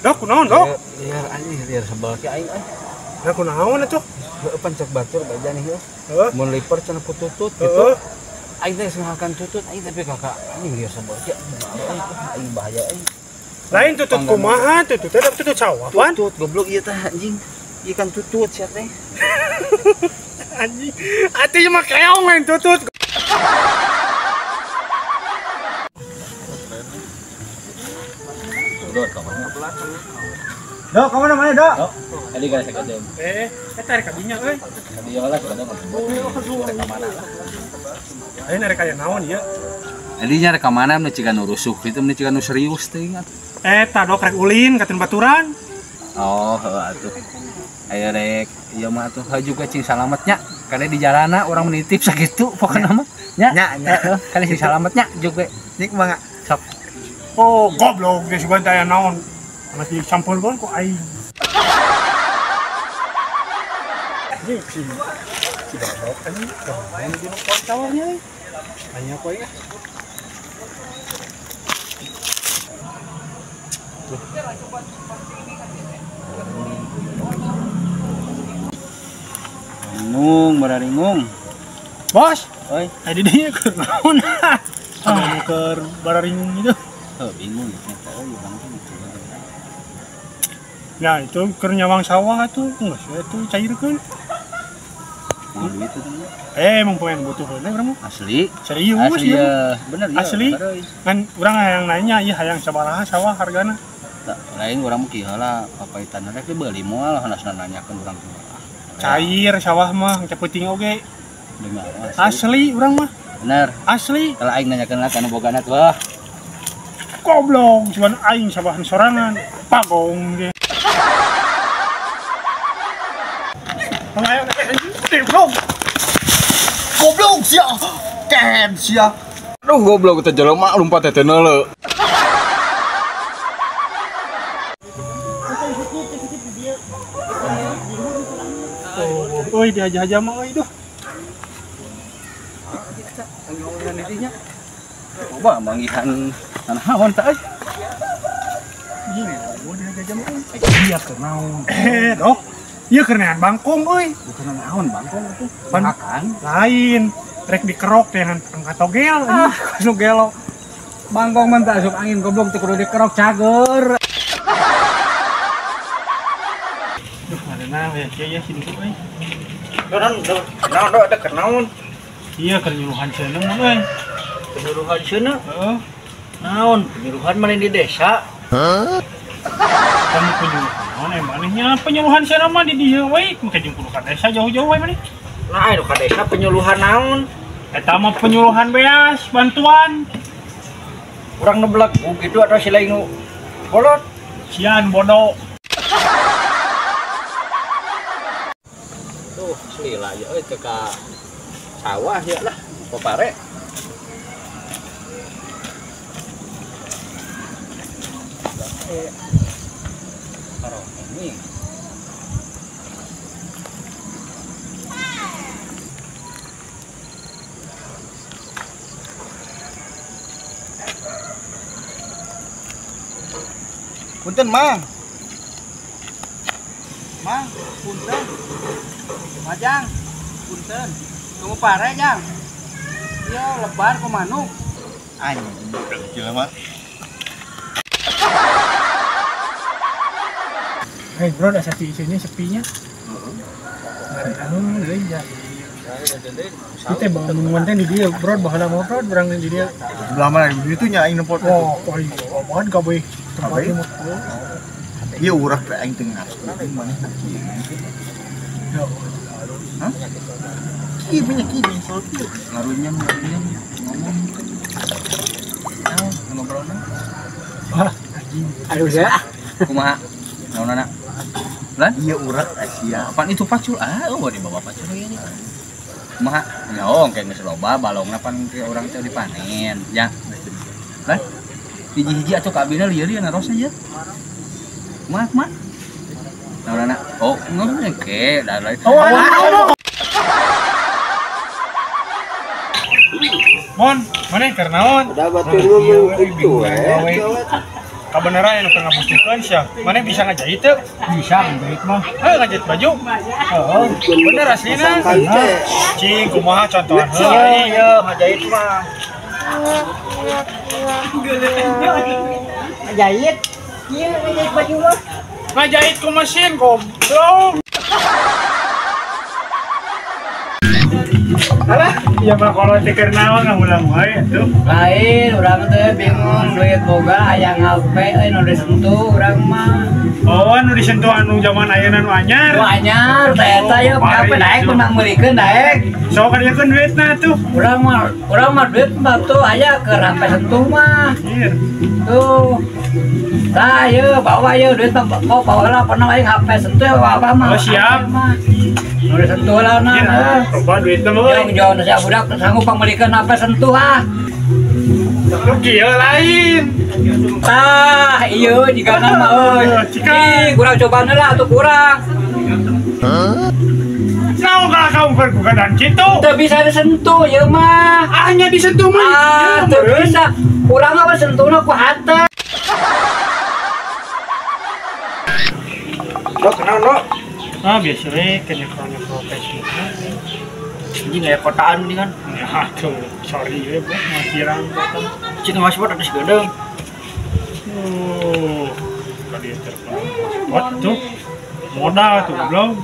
Dok, kunaon, Dok? Liar anjing, liar sebal ke aing euy. Nah, kunaon atuh? Heueuh pan cek batur baja nih heuh. Heeh. Mun liper cenah pututut gitu. Aing teh ngahakan tutut, aing tapi kakak anjing liar sebal ke. Aing bahaya aing. Lain tutut kumaha, tutut teh tutut sawah pan. Tutut goblok ieu teh anjing. Ieu kan tutut sia teh. Anjing, atuh ieu mah keong lain tutut. Dok, kamu namanya, Dok? Dok, tadi kan saya tarik kabinya euy. Tadi ya lah, kadang rek ka mana lah. Ayo rek aya naon ieu? Tadi nya rek ka mana mun ciga nu rusuh kitu mun ciga nu serius teh ingat. Eta Dok rek ulin ka baturan. Oh, heuh atuh. Ayo rek ieu mah atuh haju ka cing salametnya. Kade di jalana urang menitip sakitu pokona mah. Nya, nya. Kade sing salametnya juk we. Nik mangga. Sok. Oh, goblok geus sugan teh aya naon. Masih campur bon kok aing. Anjing si Dok anjing main di sawahnya. Hanya kok ya. Ringung, bararingung. Bos, oi. Tadi dia keur naon? Anu keur bararingung itu. Oh, bingung ya. Oh, bang. Nah, itu keur nyawang sawah atuh, geus we atuh cairkeun. Mau duit itu. Emang pengen butuh heula urang mah. Asli. Serius asli, ya. Bener ya. Asli. Kan urang hayang nanya ieu hayang sabaraha sawah hargana. Lain urang mah kieu lah, papaitan rek dibeli moal hanasna nanyakeun urang kumaha. Cair sawah mah teu penting oge. Asli urang mah. Bener. Asli. Kalau aing nanyakeun lah kana bogana tuh. Goblok, cuman aing sawahan sorangan. Pagong ge. Goblok. Goblok sia. Ken sia. Aduh goblok teh jelema lompat teh neuleu. Oh, euy dihaja-haja mah euy duh. Ngomongna di dinya. Coba manggihan naon teh euy. Iya, dihaja-haja mah euy. Iya keur naon? Dok. Ieu keur nean bangkong euy. Bukan naon bangkong atuh. Makan lain. Rek dikerok teh angkat togel anjing. Nu gelo. Bangkong mah teu asup angin goblok teu kudu dikerok cager. Duh, mana ya kieu ya sini euy. Naon naon Dok, ada keur naon? Iya keur nyuruhan cenah mun euy. Penyuruhan cenah? Heeh. Naon penyuruhan mana di desa? Hah? Kamu penyuluhan naon manehnya penyuluhan cenah mah di dieu we make jeung kudu ka desa jauh-jauh we maneh. Nah, anu ka desa penyuluhan naon? Eta mah penyuluhan beas bantuan. Urang nu belegug kitu atau si lain nu bolot? Sian bodoh. Tuh, selila ya euy teu ka sawah ya lah, popare. Ini. Punten, Mang. Mang, punten. Majang, punten. Tunggu pare, Jang. Iya, lebar ku manuk. Anjing, gila mah. Hei bro, asa isinya sepinya. Heeh. Anu deui ya. Kita bangun teh di dia, bro, baheula mah bro, urang di dia. Sebelah mana di ditu nya aing nempo. Wah, aing banget kabeh tempatnya mah. Ieu urang teh aing teu ngarti maneh teh kieu. Hah? Kieu banyak kieu soal kieu. Ngarunya ngomong. Naon ngobrolna? Wah, anjing. Aduh ya. Kumaha? Naon Lan? Iya urat Asia. Apaan itu pacul? Ah, oh dibawa pacul ieu nya. Kumaha? Nyaong kayak geus loba balongna pan ke urang teh dipanen, ya. Lan? Hiji-hiji atuh ka abina lieur-lieur narosna ieu. Kumaha kumaha? Naonana? Oh, ngomong ke, da lain. Oh, Mon, mana keur naon? Udah batur ngomong kitu we. Kabeneran anu keur ngabutuhkeun sia. Mana bisa ngajahit teu? Bisa ngajahit mah. Heuh ngajahit baju. Heeh. Bener aslina. Cing kumaha contohan heula. Iya, ngajahit mah. Ngajahit? Iya, ngajahit baju mah. Ngajahit ku mesin goblok. Alah, ya mah kalau teh keur naon ngahulang wae atuh. Lain, urang teh bingung duit boga aya ngape euy nu disentuh urang mah. Oh, nu disentuh anu zaman ayeuna nu anyar. Nu anyar teh eta ye kape daek menang meulikeun daek. Sok kadieukeun duitna tuh. Urang mah duit mah tuh aya keur HP sentuh mah. Iya. Tuh. Tah ye bawa ye duit mah kok bawa lah pernah aing HP sentuh apa mah. Oh, siap. Nu disentuh lah nah. Coba duitna mah. Yang jauh nasi budak sanggup pangmeulikeun HP sentuh ah. Lu kieu lain. Tah, ieu jigana mah euy. Ih, kurang cobaan lah atuh kurang. Naon ka kamu berkukadan kitu? Teu bisa disentuh ieu mah. Hanya disentuh mah. Ah, teu bisa. Urang mah sentuhna ku hate. Dok, kenal, Dok? Ah, biasa we kena nyekrol Facebook. Anjing aya kotaan ini kan. Ya, aduh, sorry we, Bro, ngakirang kotaan. Cing hotspot atas gedeng. Tadi telepon hotspot tuh. Modal tuh belum.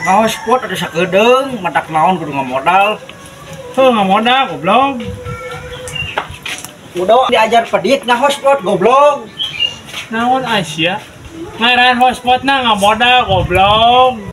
Hotspot ada sakedeung, matak naon kudu ngamodal. Heuh, ngamodal goblok. Udah diajar pedit nah hotspot goblok. Naon Asia? Ngaran hotspotna ngamodal goblok.